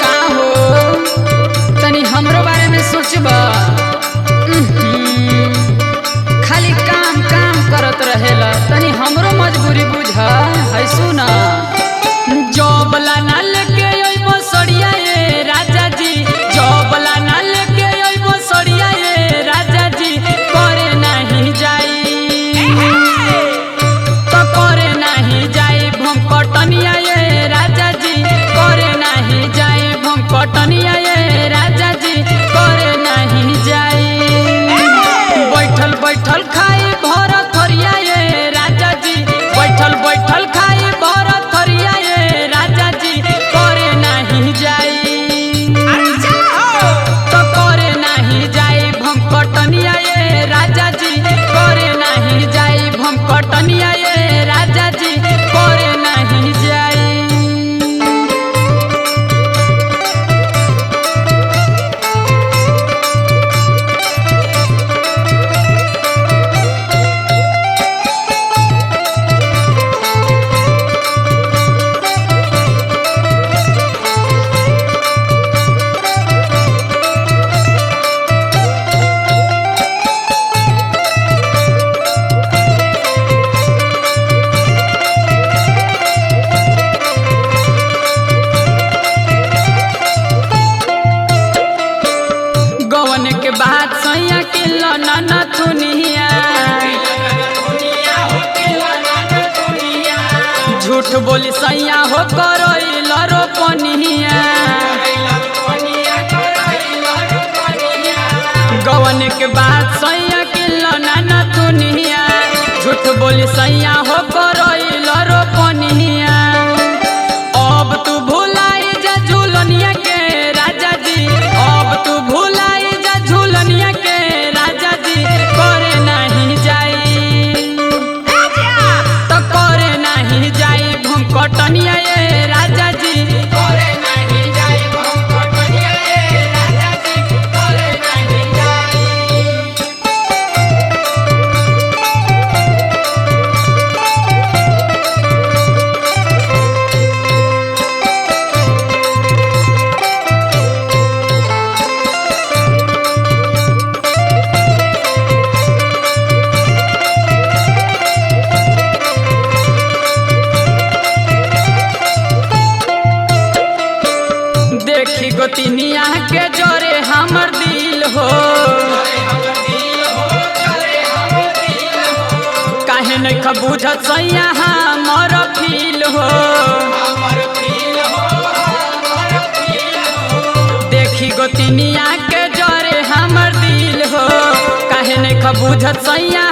का हो, तनी हमरो बारे में सोचबा। खाली काम काम करत रहेला, तनी हमरो मजबूरी बुझ। है सुना, जॉब ला ना लेके अइबो सड़िया ए राजा जी, जॉब ला ना लेके अइबो सड़िया ए राजा जी, करे नाही जाई, तो करे नाही जाई भमकटनिया ये राजा जी, करे नाही जाई भमकटनिया ये राजा जी, करे नाही जाई। बैठल बैठल खाई भर थरिया ये राजा जी, बैठल बैठल खाई भर थरिया ये राजा जी, करे नाही जाई, तो करे नाही जाई भमकटनिया ये राजा जी, करे नाही जाई भमकटनिया ये राजा जी, करे नाही जाई। गवन के बाद सैया के लना थुनिया, झूठ बोली सैया हो करोई रोपनिया। गवन के बाद सैया के लना थुनिया, झूठ बोली सैया हो करोई रोपनिया। अब तू भुलाई जा झूलनिया के राजा जी, अब तू भुलाई जा झूलनिया के राजा जी, करे नहीं जाई, तो करे नहीं जाई भमकटनिया ये राजा जी, करे नाही जाई भमकटनिया ए राजा जी, करे नाही जाई। देखी गोतिनिया के जोरे हमर दिल हो, काहे नहीं बुझत सैया हमर फील हो। देखी गोतिनिया के जोरे हमर दिल हो, काहे नहीं बुझत सैया